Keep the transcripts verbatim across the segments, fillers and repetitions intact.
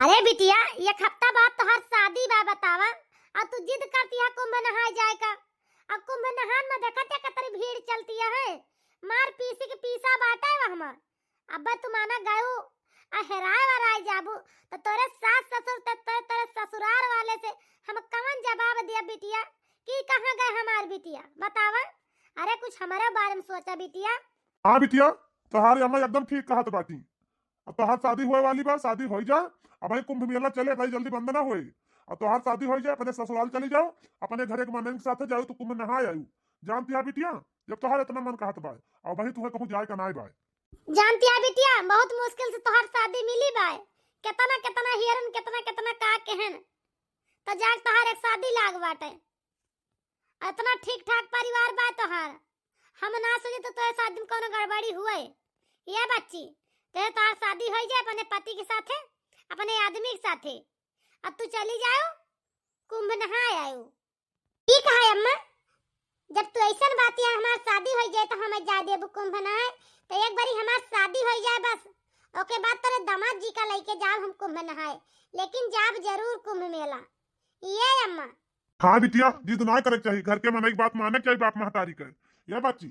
अरे बिटिया, एक हफ्ता बाद तोहार शादी बा, बतावा, अउ तू जिद करतिया कुंभ नहाए जाए का। अब कुंभ नहान में देखत या कतरी भीड़ चलतिया है, मार पीसी के पीसा बाटे वहमा। अब्बे तू माना गयू, अउ हेराए वराए जाबू, त तोरे सास ससुर, त तोरे, तोरे ससुरार वाले से हम कवन जवाब दिया बिटिया, कि कहाँ गए हमार बिटिया, बतावा। अरे कुछ हमरे बारे में सोचा बिटिया। हाँ बिटिया, तोहार अम्मा एकदम ठीक कहत बाटी। अब तोहार शादी होए वाली बा, शादी होई जाए, अबहीं कुंभ मेला चले, अबहीं जल्दी बंद ना होए। अब तोहार शादी होई जाए, अपने ससुराल चली जाओ, अपने घरे के मनइन के साथे जाओ, तू कुंभ नहाए आयु। जानतिया बिटिया, जब तोहार इतना मन कहत बा, अबहीं तुहे कहूँ जाए का नाय बा। जानतिया बिटिया, बहुत मुश्किल से तोहार शादी मिली बा, केतना केतना हियरन, केतना केतना का केहन, त जाके तोहार एक शादी लाग बाटे। इतना ठीक ठाक परिवार बा तोहार, हम ना सोचे तो तोहरे शादी में कौनो गड़बड़ी हुए। ये बच्ची, तोहरे तोहार शादी होई जाए अपने पति के साथे, अपने आदमी के साथे, अब तू चली जाओ, कुंभ नहाए आयो। ठीक है अम्मा, जब तू ऐसन बात है, हमार शादी होई जाए तो हमें जाए देबू कुंभ नहाए, तो एक बारी हमार शादी होई जाए बस, ओके बाद तोरे दामाद जी का लेके जाब हम कुंभ नहाए, लेकिन जाब जरूर कुंभ मेला। ये अम्मा। हाँ बिटिया, जिद ना करे के चाही, घर के मनई के बात माने के चाही बाप महतारी के। ये बच्ची,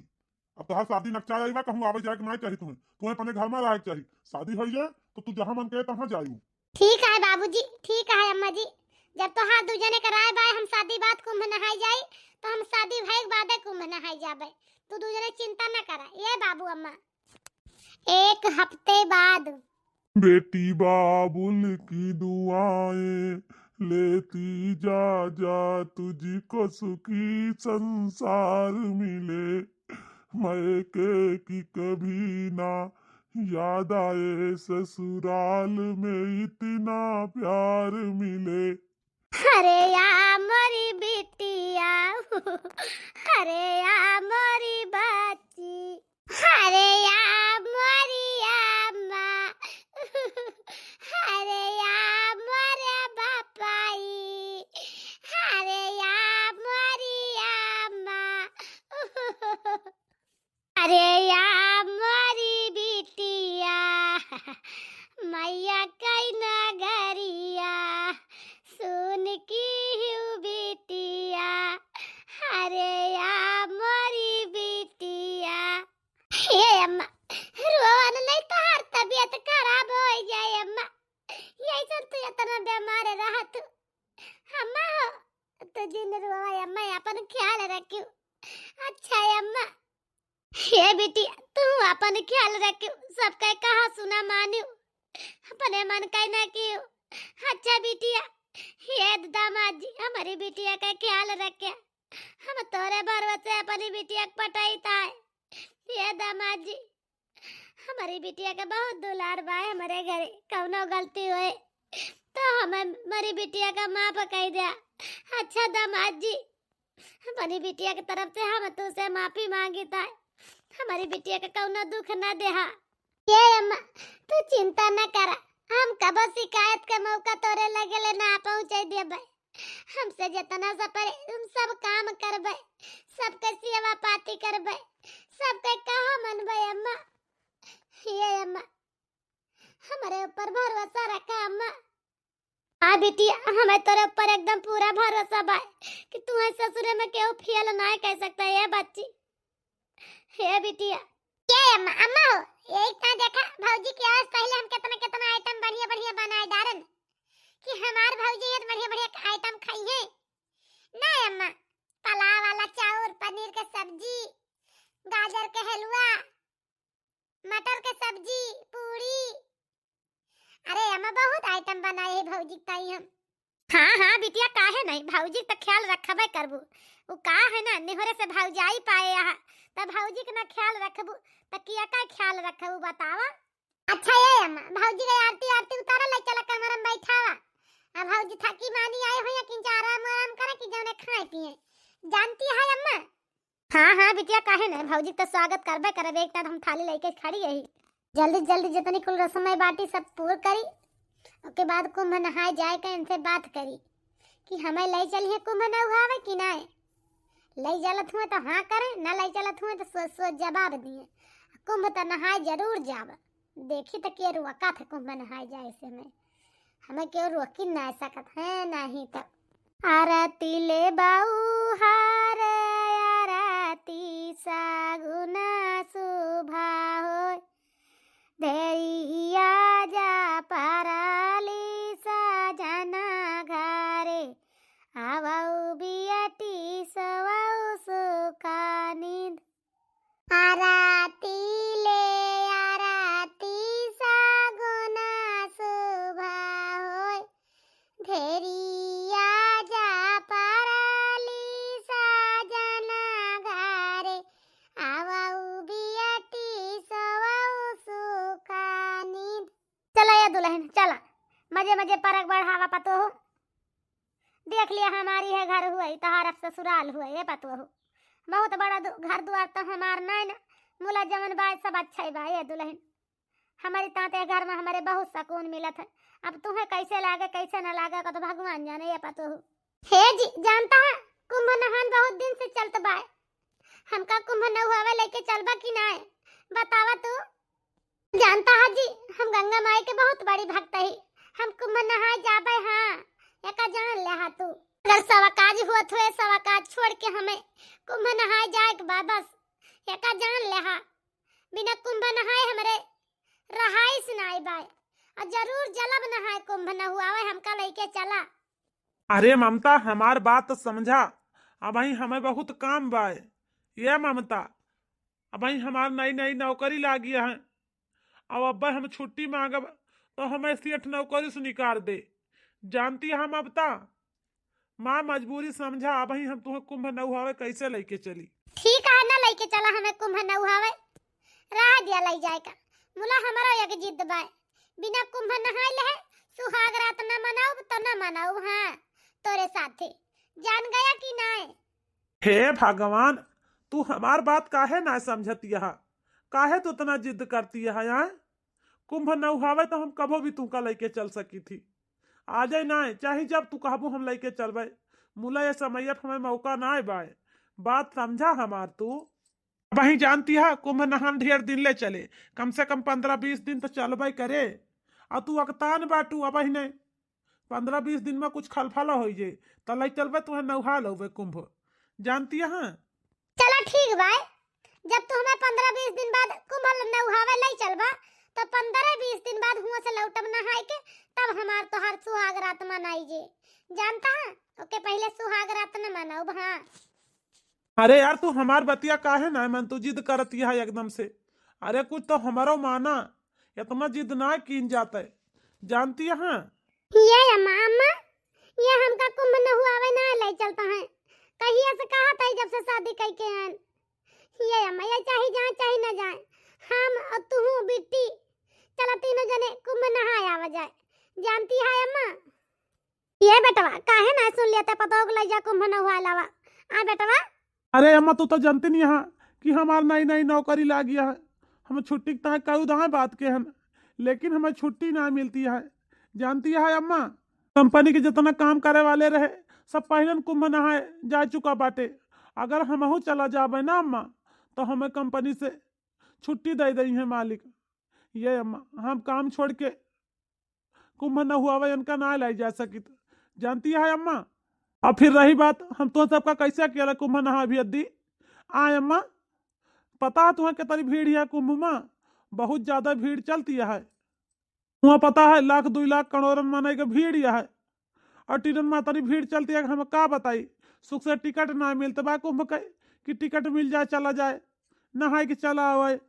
अब तोहार शादी नकचा आई बा, कहूँ आवे जाए के ना चाही तुम्हें, तुम्हें अपने घर में रहे के चाही। शादी होई जाए तो तू जहाँ मन करे तहाँ जायू। ठीक है बाबूजी, ठीक है अम्मा जी, जब तोहार दू जने के राय बाय हम शादी बाद कुंभ नहाई जाई, तो हम शादी भइक बादे कुंभ नहाई जाबे। तू दू जने चिंता न करा, ये बाबू अम्मा। एक हफ्ते बाद। बेटी बाबुल की दुआएं लेती जा, जा तुझको सुखी संसार मिले। मायके की कभी ना याद आए, ससुराल में इतना प्यार मिले। अरे या मोरी बिटिया, अरे या मोरी बच्ची, अरे या मोरी अम्मा, अरे या मोरे बापाई, अरे या मोरी अम्मा। अरे या मोरी बिटिया, मैया कई नगरिया, सुन की हूँ बिटिया। अरे या मोरी बिटिया। हे अम्मा, रोवन नहीं, तोहार तबीयत खराब हो जाए अम्मा, यही सब तू इतना बीमार रहत। अम्मा हो, तू जिन रोवा अम्मा, अपन ख्याल रखियो। अच्छा अम्मा। हे बिटिया, तू अपन ख्याल रखियो, सबके कहा सुना मानियो, अपने मन का ना कियो। अच्छा बिटिया, हे दामाद जी, हमारी बिटिया का ख्याल रखे, हम तोरे भरोसे अपनी बिटिया के पटाई ताए। हे दामाद जी, हमारी बिटिया के बहुत दुलार बाय, हमारे घरे कौनो गलती होए तो हमें, हमारी बिटिया का माफ कई द्या। अच्छा दामाद जी, अपनी बिटिया के तरफ से हम तुझसे माफी मांगी ताए, हमारी बिटिया का कौनो दुख ना देहा। ये अम्मा, तू चिंता न करा, हम कबो शिकायत के मौका तोरे लगे ले ना पहुँचे देबे। हमसे जितना सपरे हम सब काम करबे, सबके सेवा पाती करबे, सबके कहा मनबे अम्मा। ये अम्मा, हमारे ऊपर भरोसा रखा अम्मा। हाँ बिटिया, हमें तोरे ऊपर एकदम पूरा भरोसा बा कि तू है ससुरे में केहू फेल ना कर सकता है बच्ची। हे बिटिया। ये अम्मा, अम्मा हो, ये इतना देखा भौजी के आज पहले हम कितना कितना आइटम बढ़िया बढ़िया बनाए डारन कि हमार भौजी ये बढ़िया बढ़िया आइटम खाई है ना अम्मा। पुलाव वाला चाउर, पनीर के सब्जी, गाजर के हलवा, मटर के सब्जी, पूरी। अरे अम्मा, बहुत आइटम बनाए है भौजी ताई हम। हाँ हाँ बिटिया, काहे नहीं, भौजी तो ख्याल रखबे करबू। वो का है ना, निहोरे से भौजाई पाए यहाँ, तब भौजी के ना ख्याल रखबू, त किया का ख्याल रखबू बतावा। अच्छा ये अम्मा, भौजी के आरती आरती उतारा, ले चला कमरा में बैठावा। अब भौजी थकी मानी आए हो या किंचा आराम आराम करे कि जौने खाए पिए। जानती है अम्मा, हाँ हाँ बिटिया, काहे नहीं, भौजी के तो स्वागत करबे करब, एक टाइम हम थाली लेके खड़ी यही। जल्दी जल्दी जितनी कुल रस्में बाटी सब पूर करी, ओके बाद कुंभ नहाए जाए के इनसे बात करी कि हमें ले चलिए कुंभ नहावे कि ना। ले चलत हुए तो हाँ करें, ना ले चलत हुए तो सोच सोच जवाब दिए। कुंभ तो नहाए जरूर जाब। देखी तो के रुआ का थे कुंभ नहाए जाए से में। हमें केहू रोकी ना सकत है, नाही तब। आरती ले बाऊ हार, आरती सगुना शुभा होय। धेरिया जा परली सजना घरे, आवऊ बियटी सवऊ सुखा नींद। आरती ले आरती सगुना शुभा होय। धेरिया जा परली सजना घरे, आवऊ बियटी सवऊ सुखा नींद। चला ए दुलहिन, चला, मजे मजे परक बढ़ावा पतोहू। देख लिया, हमार इहे घर हुवै, तहार अब ससुराल हुवै, ए पतोहू। बहुत बड़ा दु-, घर दुआर तो हमार नाय न, मुला जवन बाय सब अच्छा ही बाय, ए दुलहिन। हमरी तात ए घर मा हमरे बहुत सकून मिलत है। अब तुहे कैसे लागे, कैसे न लागे, का तो भगवान जाने, ए पतोहू। हे जी, जानता है, कुंभ नहान बहुत दिन से चलत बाय। हमका कुंभ नहुआवे लइके चलबा कि नाय? बतावा तू। जानता है जी, हम गंगा माई के बहुत बड़ी भक्त ही। हम कुंभ नहाए जाबे, हाँ, एका जान लेहा तू। अगर सवा काज हुवत हुवै, सवा काज छोड़ के हमें कुंभ नहाए जाए के बा, बस एका जान लेहा। बिना कुंभ नहाए हमरे रहाइस नाय बाय। और जरूर जलब नहाए कुंभ नहुआवे, हमका लइके चला। अरे ममता, हमार बात समझा, अबहीं हमें बहुत काम बाय। ये ममता, अबहीं हमार नई नई नौकरी लागी है, अब अब्बे हम छुट्टी मांगब तो हमें सेठ नौकरी से निकाल दे। जानती है ममता, माँ मजबूरी समझा, अबहीं हम तुहे कुंभ नहुआवे कैसे लइके चली? ठीक है, ना लइके चला हमें कुंभ नहुआवे, रह दिया लइ जाए का। मुला हमारा एक जिद बाय, बिना कुंभ नहाए ले सुहाग रात न मनाउब तो न मनाउब, हाँ, तोरे साथे। जान गया कि नाय? हे भगवान, तू हमार बात काहे ना समझती है? काहे तू इतना जिद करती है, आय? कुंभ नहुआवे तो हम कबो भी तुमका लइके चल सकी थी। आ जाए ना, चाहे जब तू कहबू हम लइके चलबे। मुला ये समय हमें मौका ना बाय, बात समझा हमार तू। अबहीं जानती है, कुंभ नहान ढेर दिन ले चले, कम से कम पन्द्रह बीस दिन तो चलबे करे। और तू अकतान बाटू अबहीं ने, पन्द्रह बीस दिन मा कुछ खलफल होइ जाए, तो लइ चलबे तुहे नहुआ लउबे कुंभ। जानती है? चला ठीक बाय, जब तू हमें पन्द्रह बीस दिन बाद कुंभ नहुआवे लइ चलबा, तो पन्द्रह बीस दिन बाद हुआं से लौटब नहाए के, तब हमार तोहार सुहाग रात मनाई जे। जानता है, ओके पहिले सुहाग रात न मनाउब, हाँ। अरे यार, तू हमार बतिया काहे ना मन, तू जिद करती है एकदम से। अरे कुछ तो हमारो माना, इतना जिद ना कीन जाता है, जानती है? ये अम्मा, अम्मा, ये हमका कुंभ नहुआवे ना लइ चलता है। कहिया से कहत है जब से शादी कइके आन। ये अम्मा, ये चाहे जाए, चाहे ना जाए, हम और तू बिट्टी, चला तीनों जने कुंभ नहाए आवा जाए। जानती है अम्मा? ये बेटवा, काहे ना सुन लिया ते पतोह के लइ जा कुंभ नहुआ लावा। आ बेटवा। अरे अम्मा, तू तो जानती नहीं है कि हमार नई नई नौकरी लागी है। हम छुट्टी के ताए कई दाए बात के हन, लेकिन हमें छुट्टी ना मिलती है। जानती है अम्मा, कंपनी के जितना काम करे वाले रहे, सब पहिलन कुंभ नहाए जा चुका बाटे। अगर हमहू चला जाबे ना अम्मा, तो हमें कंपनी से छुट्टी दे दई है मालिक। ये अम्मा, हम काम छोड़ के कुंभ नहुआवे इनका ना लाई जा सकित, जानती है अम्मा। अब फिर रही बात, हम तो सबका कैसे अकेला कुंभ नहा भी अद्दी। आय अम्मा, पता है तुम्हें कितनी भीड़ है कुंभ में? बहुत ज्यादा भीड़ चलती है। तुम्हें पता है, लाख दुई लाख करोड़न मनई के भीड़ है। और टीरन में इतनी भीड़ चलती है कि हम का बताई। सुख से टिकट ना मिलत बा कुंभ के, कि टिकट मिल जाए, चला जाए, नहाए के चला आवे।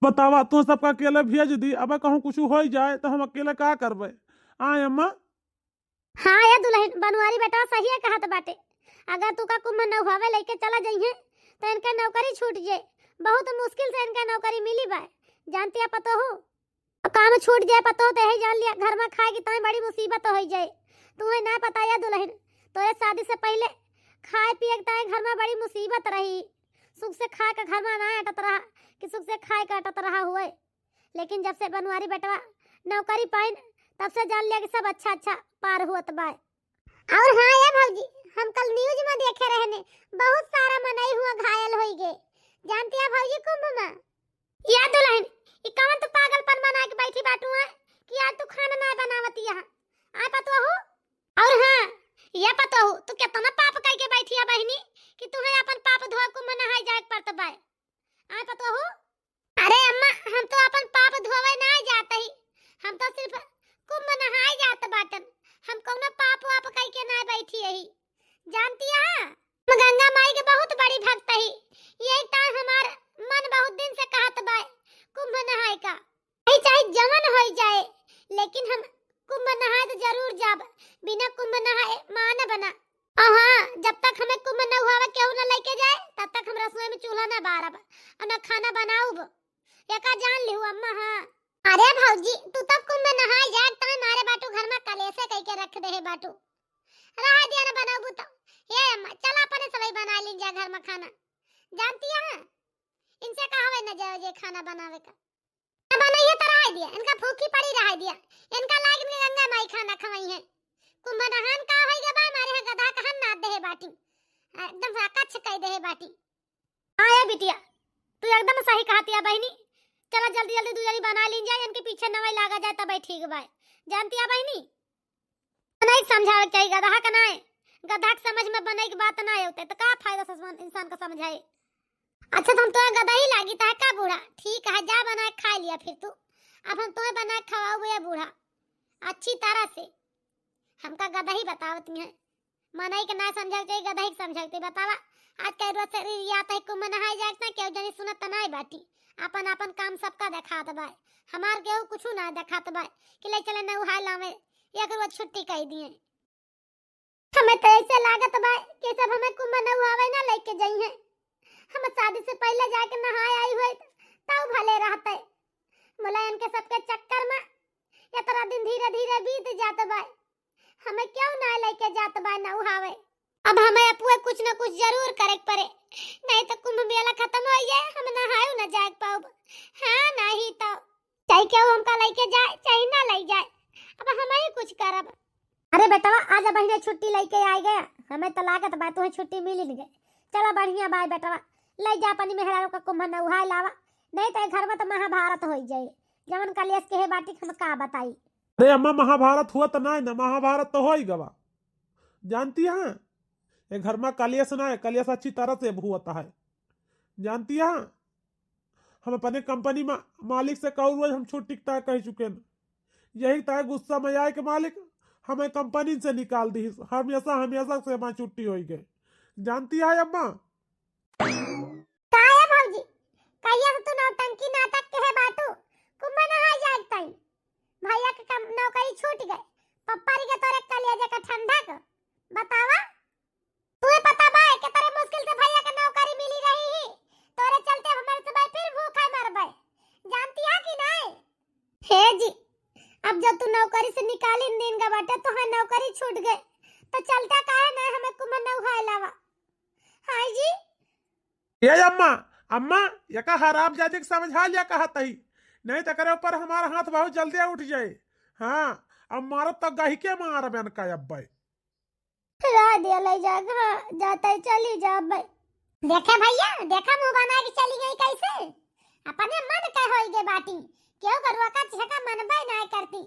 बतावा, तू सबका अकेले भेज दी, अब कहूँ कुछ होइ जाए तो हम अकेले का करबे? आय अम्मा। हाँ ए दुलहिन, बनवारी बेटवा सहिए कहत बाटे। अगर तू का कुंभ नहुआवे लइके चला जइहे, तो इनके नौकरी छूट जाए। बहुत मुश्किल से इनके नौकरी मिली बा, जानती है पतोहू। काम छूट जाए पतोह, तो यही जान लिया, घर में खाए की ताई बड़ी मुसीबत होइ जाए। तुम्हें ना पता ए दुलहिन, तोरे शादी से पहिले खाए पिए के ताई घर में बड़ी मुसीबत रही। सुख से खाए का घर में ना अटत रहा, कि सुख से खाए का अटत रहा हुए। लेकिन जब से बनवारी बेटवा नौकरी पाइन, तब से जान लिया कि सब अच्छा अच्छा पार हुअत बाय। और हाँ ए भौजी, हम कल news में देखे रहने, बहुत सारा मनई हुआ घायल होइ गए। जानती है भौजी, कुंभ में। या दुलहिन, ई कवन तू पागलपन बना के बैठी बाटू है कि आज तू खाना ना बनावती है? आय पतोहू। और हाँ, ये पतोहू, तू केतना पाप कइके बैठी है बहिनी कि तुहे अपन पाप धोए कुंभ नहाए जाए के पड़त बाय। आय पतोहू। अरे अम्मा, हम तो अपन पाप धोवे नाय जात ही, हम तो सिर्फ कुंभ नहाए जात बाटन। हम कौनो पाप वाप कइके नाय बैठी ही। जानती है, हम गंगा माई के बहुत बड़ी भक्त ही, यही तार हमार मन बहुत दिन से कहत बाय कुंभ नहाए का। चाहे, चाहे जवन होई जाए, लेकिन हम कुंभ नहाए तो जरूर जाब, बिना कुंभ नहाए मानब ना। और हाँ, जब तक हमें कुंभ नहुआवे केहू न लेके जाए, तब तक हम रसोई में चूल्हा न बारब और न खाना बनाउब। एका जान लिहू अम्मा, हाँ। अरे भौजी, तू तब कुंभ नहाए जाए, तय मारे बाटू घर में कलेसे कइके रख दे है बाटू। रहा दिया न बनाउबू तो। हे अम्मा, चला अपने सबई बना लीन जा घर में खाना। जानती है, इनसे कहावे न जाओ जे खाना बनावे का। अब नहीं है तो रहा दिया, इनका भूखी पड़ी रहा दिया। इनका लायक इनके गंगा माई खाना खवाई है। कुंभ नहान का होई गे बा, मारे यहाँ गधा कहन नाद देहे बाटी, एकदम से अकच्छ कह देहे बाटी। हाँ ए बिटिया, तू एकदम सही कहतिया बहिनी। चला जल्दी जल्दी दू जनी बना लीन जाए, इनके पीछे नवई लागा जाए तब ठीक बाय। जानतिया बहिनी, बनाई के समझावे के चाही, गदहा के नाय। गदहा के समझ में बनाई के बात ना होते तो का फायदा से इंसान का समझाए। अच्छा, तो हम तोहे गदही लागी ता का बूढ़ा? ठीक है, जा बना के खा लिया फिर तू। अब हम तोहे बना के खवाऊ ये बूढ़ा अच्छी तरह से। हमका गदही बतावत हैं, मनई के ना समझावे के चाही, गदही के समझावे के चाही। बतावा, आज कई रोज शरीर या तही कुंभ नहाए जाए ना, केहू जनी सुनत त नाय बाटी। आपन आपन काम सबका देखात बाय, हमार केहू कुछ ना देखात बाय कि ले चले नहाए लावे, एक रोज छुट्टी कई दिए। हमें तो ऐसे लागत बा कि सब हमें कुंभ नहुआवे ना लेके जइहें। हम शादी से पहले जाके नहाए आई होइत, तब भले रहते। मुलायम के सबके चक्कर में इतना दिन धीरे धीरे बीत जात बा, हमें क्यों ना लेके जात बा नहुआवे। अब हमें अपुए कुछ न कुछ जरूर करे के पड़े, नहीं तो कुंभ मेला खत्म हो जाए, हम नहाए न जाए पाउब। हाँ, नहीं तो चाहे केहू हमका लइके जाए, चाहे ना लइ जाए, अब हम ही कुछ करब। अरे बेटवा, आजा बहिने, छुट्टी लइके आइ गया, हमें तो लागत बा तुहे छुट्टी मिली गए। चला बढ़िया बाय बेटवा, लइ जा अपनी मेहरारू का कुंभ नउहाए लावा, नहीं तो घर में तो महाभारत होइ जाए। जवन कलेश के है बाटी हम का बताई। अरे अम्मा, महाभारत हुआ तो ना है ना, महाभारत तो हो ही गवा। जानती हैं, ये घर में कलेश ना है, कलेश अच्छी तरह से हुआ है। जानती हैं, हम अपने कंपनी मा-, मालिक से कऊ रोज हम छुट्टी के तय कह चुके न। यही तय गुस्सा में आए के मालिक हमें कंपनी से निकाल दी, हमेशा, हमेशा से हमारी छुट्टी होई गई। जानती है अम्मा? का है भौजी, कहिया से तू नौटंकी नाटक के है बाटू? कुंभ नहाए जाए ताई भैया के काम, नौकरी छूट गए, पप्पा री के तोरे कलेजा का ठंडा को बतावा। तुहे पता बा, केतरे मुश्किल से भैया के नौकरी मिली रही ही। तोरे चलते अब हमारे सब फिर भूखा मरबे। जानती है कि नहीं? हे जी, अब जब तू नौकरी से निकाली दिन का बाटे, तो हाँ नौकरी छूट गए, तो चलता काहे ना हमें कुंभ नउहाए लावा? हाँ जी। ए अम्मा, अम्मा, एका हरामजादी के समझा लिया कहत ही, नहीं तो एकरे ऊपर हमारा हाथ बहुत जल्दी उठ जाए। हाँ, अब मारब तो गही के मारब इनका अब्बे। रह दिया ले जा, हाँ, जाते चली जा भाई। देखे भैया, देखा मुंह बना के चली गई कैसे? अपने मन के होई गे बाटी, केहू का रोका छेका मनबे ना करती।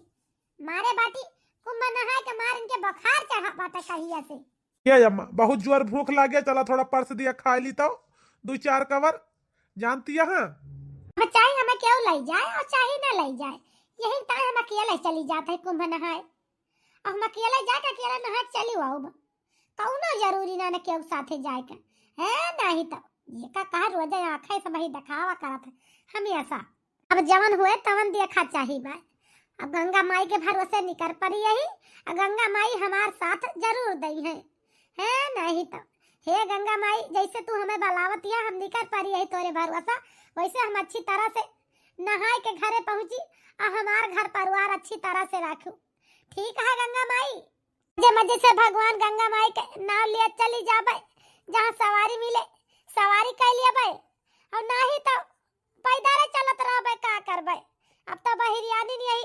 मारे बाटी, कुंभ नहाए के मार इनके बुखार चढ़ा बाटे कहिया से। ए अम्मा, बहुत जोर भूख लागे, चला थोड़ा परस दिया खा ली तो, दो चार कवर। जानती है, अब चाहे हमें केहू लई जाए और चाहे ना लई जाए, यही ताय हम अकेले चली जात है कुंभ नहाए। अब हम अकेले जाके अकेले नहा के चली आउब। कौनो जरूरी ना, ना केहू साथे जाए के। है नहीं तो ये का कहा रोजे आंखें से वही दिखावा करत है हमेशा। अब जवन हुए तवन देखा चाही बा। अब गंगा माई के भरोसे निकर पड़ी यही, और गंगा माई हमार साथ जरूर दई है। है नहीं तो, हे गंगा माई, जैसे तू हमें बलावत या हम निकर पड़ी यही तोरे भरोसा, वैसे हम अच्छी तरह से नहाए के घरे पहुँची और हमार घर परिवार अच्छी तरह से राखू। ठीक है गंगा माई? मजे मजे से भगवान गंगा माई के नाम लिया चली जाबे, जहाँ सवारी मिले सवारी कर लियाबे, और नाही तो पैदल चलत रहबे, का करबे। अब तो बहिरियानी नहीं,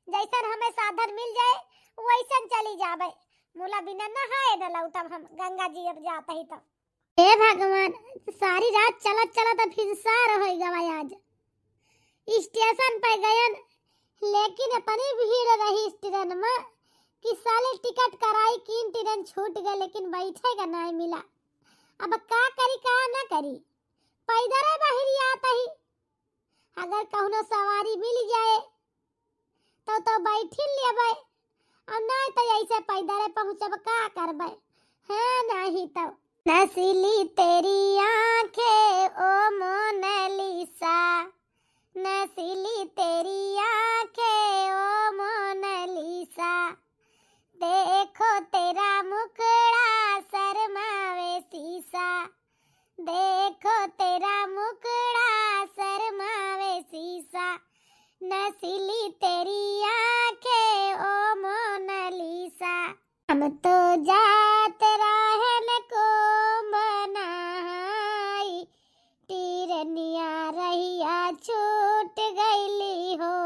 जैसन हमें साधन मिल जाए वैसन चली जाबे। मुला बिना नहाए न लौटब हम गंगा जी अब जात ही तो। हे भगवान, सारी रात चलत चलत अब भिनसार हो गवा आज। स्टेशन पे गयन, लेकिन इतनी भीड़ रही इस ट्रेन में कि साले टिकट कराई, कीन ट्रेन छूट गए, लेकिन बैठे का नाहीं मिला। अब का करी, का ना करी, पैदल बहरी आत ही। अगर कौनो सवारी मिल जाए तो, तो बैठी लेबै, और नाहीं तो ऐसे पैदल पहुँचब, का करबै? हाँ, नाहीं तो। नशीली तेरी आंखें ओ मोनालिसा, नशीली तेरी आंखें ओ मोनालिसा, देखो तेरा मुखड़ा शर्मावे शीशा, देखो तेरा मुखड़ा शर्मावे शीशा, नशीली तेरी आंखें ओ मोनालिसा। हम तो जात रहन कुंभ नहाई, टिरनिया रहिया छूट गइली हो।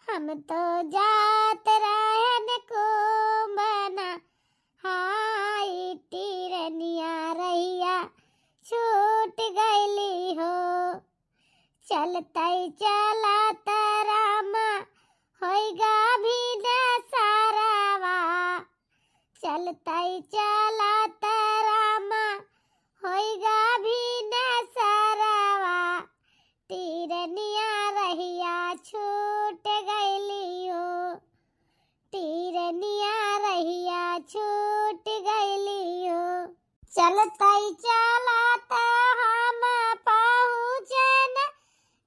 हम तो जात रहन कुंभ नहाई, टिरनिया रहिया छूट गइली हो। चलतई चलत रामा होइगा भी न सारावा, चलतई चलत रामा होइगा भी न सारावा, टिरनिया रहिया छूट गइली हो, टिरनिया रहिया छूट गइली हो। चलतई चलत हम पहुँचन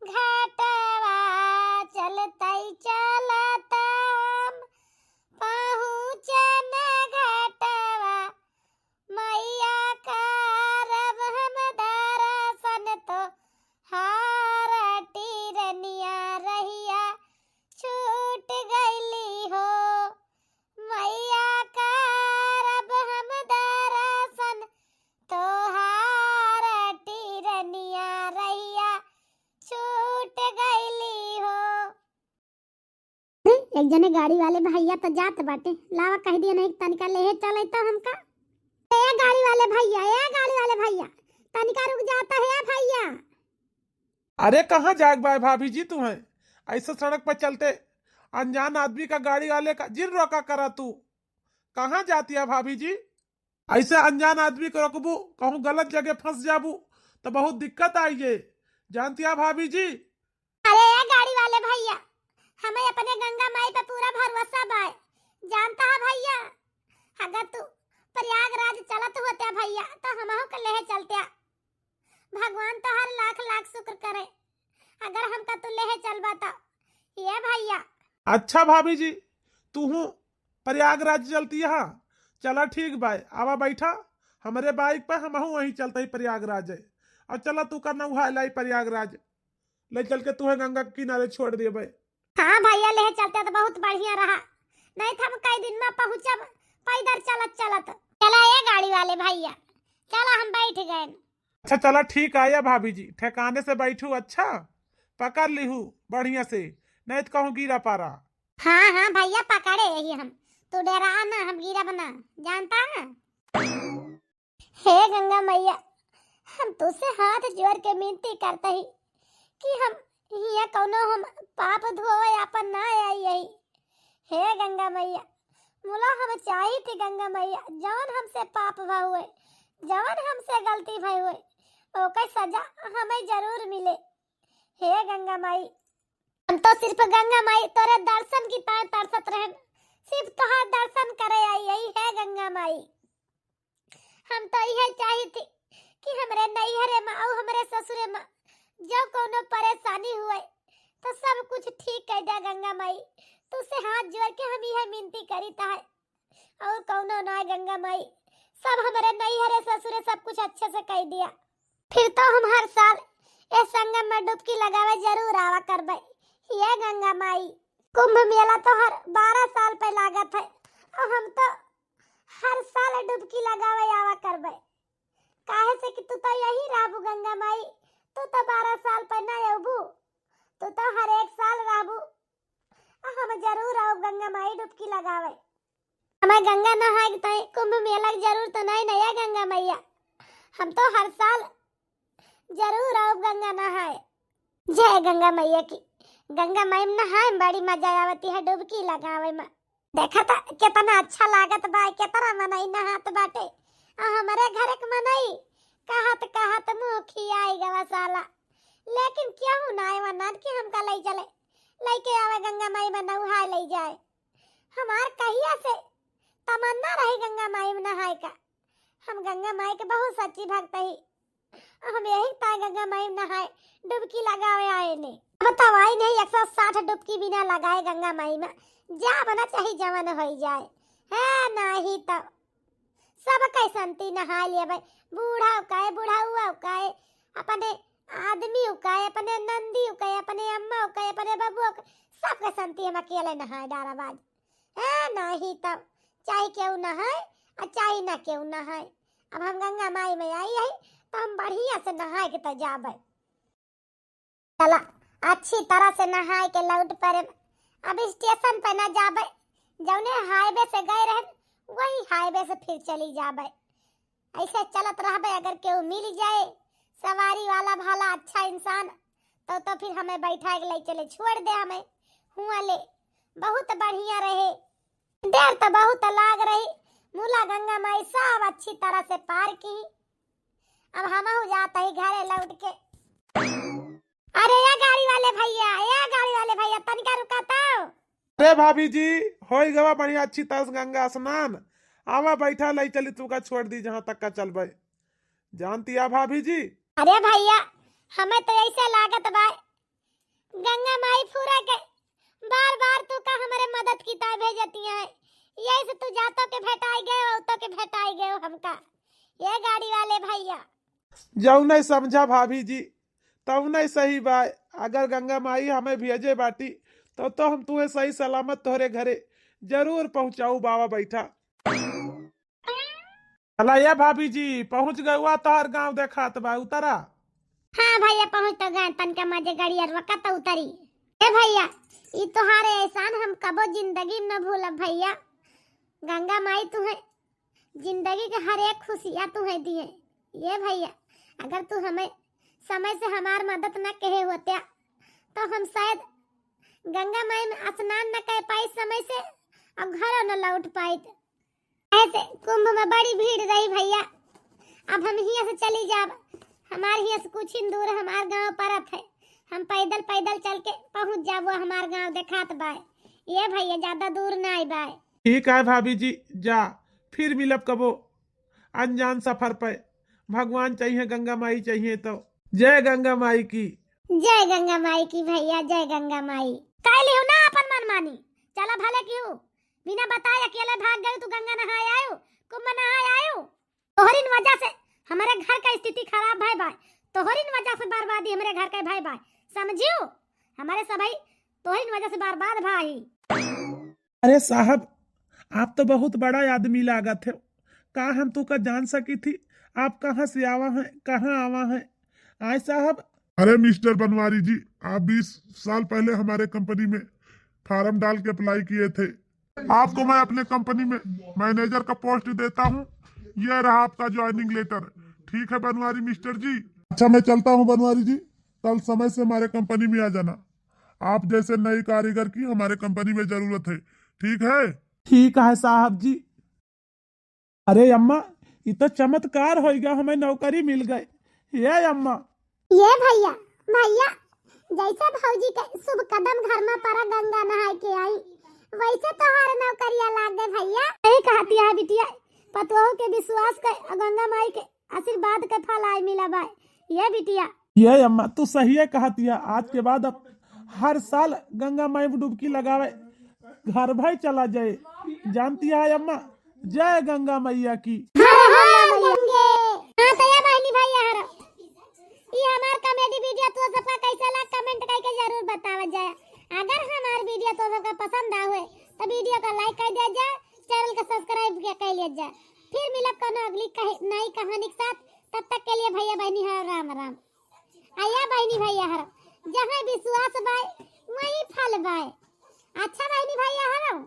घाटवा, चलतई चलत हम पहुँचन घाटवा, मैया करब हम दर्शन तोहार, टिरनिया रहिया छूट गइली हो। मैया करब हम दर्शन तोहार, टिरनिया रहिया छूट गइली हो। एक जने गाड़ी वाले भैया तो जात बाटे, लावा कह दिया नहीं तनिका लेहे चले तो हमका। ए गाड़ी वाले भैया, ए गाड़ी वाले भैया, तनिका रुक जाता है भैया। अरे कहाँ जाएक बा भाभी जी तुम्हें? ऐसे सड़क पर चलते अनजान आदमी का, गाड़ी वाले का जिन रोका करा तू। कहाँ जाती है भाभी जी? ऐसे अनजान आदमी को रोकबू, कहूँ गलत जगह फंस जाबू तो बहुत दिक्कत आई है, जानती है भाभी जी। अरे ए गाड़ी वाले भैया, हमें अपने गंगा माई पे पूरा भरोसा बाय। जानता है भैया, अगर तू प्रयागराज चलत होते भैया तो हमहू के लेहे चलते। भगवान तोहार लाख लाख शुक्र करे, अगर हमका तू लेहे चलबा तो। ये भैया। अच्छा भाभी जी, तू हूँ प्रयागराज चलती है? चला ठीक बाय, आवा बैठा हमरे बाइक पे, हमहू वहीं चलते ही प्रयागराज है। और चला तू करना उहा लाई प्रयागराज, ले चल के तुहे गंगा के किनारे छोड़ देबे। हाँ भैया, ले चलते तो बहुत बढ़िया रहा, नहीं तो हम कई दिन में पहुँचब पैदल चलत चलत। चला ए गाड़ी वाले भैया, चला हम बैठ गए। अच्छा चला ठीक आया भाभी जी, ठिकाने से बैठू, अच्छा पकड़ लिहू बढ़िया से, नहीं तो कहूँ गिरा पारा। हाँ हाँ भैया, पकड़े यही हम, तू डरा ना, हम गिरब ना, जानता है। हे गंगा मैया, हम तुझसे हाथ जोड़ के विनती करते ही कि हम हियाँ कौनो हम पाप धोवे आपन ना आई यही। हे गंगा मैया, मुला हम चाही थी गंगा मैया, जवन हमसे पाप भा हुए, जवन हमसे गलती भई हुए, ओकर सजा हमें जरूर मिले। हे गंगा माई, हम तो सिर्फ गंगा माई तोरे दर्शन की ताय तरसत रहन, सिर्फ तोहार दर्शन करे आई यही। हे गंगा माई, हम तो यह चाही थी कि हमरे नैहरे में और हमरे ससुरे में जो कोनो परेशानी हुए तो सब कुछ ठीक कर दे गंगा माई। तुझसे हाथ जोड़ के हम यह विनती करी ताय, और कौनो ना गंगा माई, सब हमरे नैहरे ससुरे सब कुछ अच्छे से कर दिया। फिर तो हम हर साल ए संगम में डुबकी लगावे जरूर आवा करबे। ये गंगा माई, कुंभ मेला तो हर बारह साल पे लागत है, और हम तो हर साल डुबकी लगावे आवा करबे। काहे से कि तू तो यही रहबू गंगा माई, तू तो बारह साल पे ना अबू, तू तो हर एक साल रहबू। आ हम जरूर आउब गंगा माई डुबकी लगावे। हमें गंगा नहाए के ताई कुंभ मेला के जरूर तो नहीं नया गंगा मैया, हम तो हर साल जरूर आउब गंगा नहाए। जय गंगा मैया की। गंगा माई में नहाए में बड़ी मजा आवती है डुबकी लगावे में। देखा त केतना अच्छा लागत बा, केतना मनई नहात बाटे। आ हमरे घरे क मनई कहत कहत मुँह खियाई गवा साला। लेकिन केहू ना आए वरना कि हमका लई चले, लइके आवे गंगा माई में नहाए लई जाए। हमार कहिया से तमन्ना रही गंगा माई में नहाए का। हम गंगा माई के बहुत सच्ची भक्त ही। हम यही ताय गंगा माई में नहाए, डुबकी लगावे आए ने। अब तो आई नहीं एक सौ साठ डुबकी बिना लगाए गंगा माई में। जा बना चाही जवन होई जाए। है नाही तो सब कैसंती नहाए लिए भाई। बूढ़ा उकाए, बुढ़ाऊ उकाए, अपने आदमी उकाए, अपने नंदी उकाए, अपने अम्मा उकाए, अपने बबुआ उकाए, सब कैसंती हम अकेले नहाए डारा बाज। ए, नाही तब, चाहे केहू नहाए, आ चाहे ना केहू नहाए। अब हम गंगा माई में आई है, तो हम बढ़िया से नहाए के तो जाबे। चला, अच्छी तरह से नहाए के लौट पड़े। अब स्टेशन पे ना जाबे, जौने हाईवे से गए रहन, वही हाईवे से फिर चली जाबे। ऐसे चलत रहबे, अगर केहू मिल जाए सवारी वाला भला अच्छा इंसान, तो, तो फिर हमें बैठा के ले चले, छोड़ दे हमें हुआ ले। बहुत बढ़िया रहे, देर तो बहुत लाग रही, मुला गंगा माई सब अच्छी तरह से पार की। अब हमहू जात ही घरे लौट के। अरे या गाड़ी वाले भैया, या गाड़ी वाले भैया, तनिका रुका तो। अरे भाभी जी, होई गवा बढ़िया अच्छी तरह से गंगा स्नान। आवा बैठा, लई चली तुका छोड़ दी जहाँ तक का चलबे। जानती है भाभी जी? अरे भैया, हमें तो ऐसे लागत बा, गंगा माई पूरा के बार बार तू का हमारे मदद की ताय भेजती है। यही से तू जातो के भेटाई गए, औतो के भेटाई गए हमका। ये गाड़ी वाले भैया। जौने समझा भाभी जी, तौने सही बा। अगर गंगा माई हमें भेजे बाटी, तो, तो हम तुहे सही सलामत तोहरे घरे जरूर पहुँचाऊ बाबा बैठा। अला ये भाभी जी, पहुँच गए हुआ तोहर गाँव देखात बा, उतरा। हाँ भैया, पहुँच तो गए, तनका मजे गाड़ी अरवा का तो उतरी। ए भैया, ई तोहारे एहसान हम कबो जिंदगी में न भूलब भैया। गंगा माई तुहे जिंदगी के हर एक खुशिया तुहे दिए। ये भैया, अगर तू हमें समय से हमार मदद न कहे होत्या, तो हम शायद गंगा माई में स्नान न कर पाई समय से और घरों न लौट पाई। ऐसे कुंभ में बड़ी भीड़ रही भैया। अब हम हियां से चली जाब, हमार हियां से कुछ ही दूर हमार गांव परत है, हम पैदल पैदल चल के पहुंच जाबो हमार गांव देखात बाय। ये भैया, ज्यादा दूर ना आए बाय। ठीक है भाभी जी, जा, फिर मिलब कबो अनजान सफर पे। भगवान चाहिए, गंगा माई चाहिए तो। जय गंगा माई की। जय गंगा माई की भैया, जय गंगा माई। कह लियो ना अपन मनमानी, चला भले क्यों बिना बताए अकेले भाग गयो तू गंगा नहाए आयो, कुंभ नहाए आयो। तोहरिन वजह से हमारे घर का स्थिति खराब भय बाय, तोहरिन वजह से बर्बादी हमारे घर का भय बाय, समझियो? हमारे सभी तोहरिन वजह से बर्बाद भाई। अरे साहब, आप तो बहुत बड़ा आदमी लागत है, का हम तुका जान सकी थी? आप कहाँ से आवा हैं, कहाँ आवा हैं? आए साहब। अरे मिस्टर बनवारी जी, आप बीस साल पहले हमारे कंपनी में फॉर्म डाल के अप्लाई किए थे। आपको मैं अपने कंपनी में मैनेजर का पोस्ट देता हूँ। यह रहा आपका ज्वाइनिंग लेटर। ठीक है बनवारी मिस्टर जी। अच्छा, मैं चलता हूँ बनवारी जी, कल समय से हमारे कंपनी में आ जाना। आप जैसे नए कारीगर की हमारे कंपनी में जरूरत है। ठीक है? ठीक है साहब जी। अरे अम्मा, ई तो चमत्कार होइगा, हमें नौकरी मिल गए। ये अम्मा। ये भैया, भैया, जैसे भौजी के शुभ कदम घर में पड़ा गंगा नहाए के आई, वैसे तोहार नौकरिया लाग गए भैया। सही कहती है बिटिया, पतोहू के विश्वास के और गंगा माई के आशीर्वाद के फल आए मिला बाय। ये बिटिया। ये अम्मा, तू सही कहती है, आज के बाद अब हर साल गंगा माई में डुबकी लगावे घर भाई चला जाए। जानती है अम्मा, जय गंगा मैया की। हर हर गंगे। हाँ तो ये बहनी भाई यार, ये हमार कॉमेडी वीडियो तो सबका कैसा लगा कमेंट करके जरूर बतावा जाए। अगर हमार वीडियो तो सबका पसंद आवे तो वीडियो का लाइक कर दिया जाए, चैनल का सब्सक्राइब किया कर लिया जाए। फिर मिलब कोनो अगली कह-, नई कहानी के साथ। तब तक के लिए भैया बहनी हर राम राम। आया बहनी भैया हर, जहाँ विश्वास बाय, वहीं फल बाय। अच्छा बहनी भैया हर,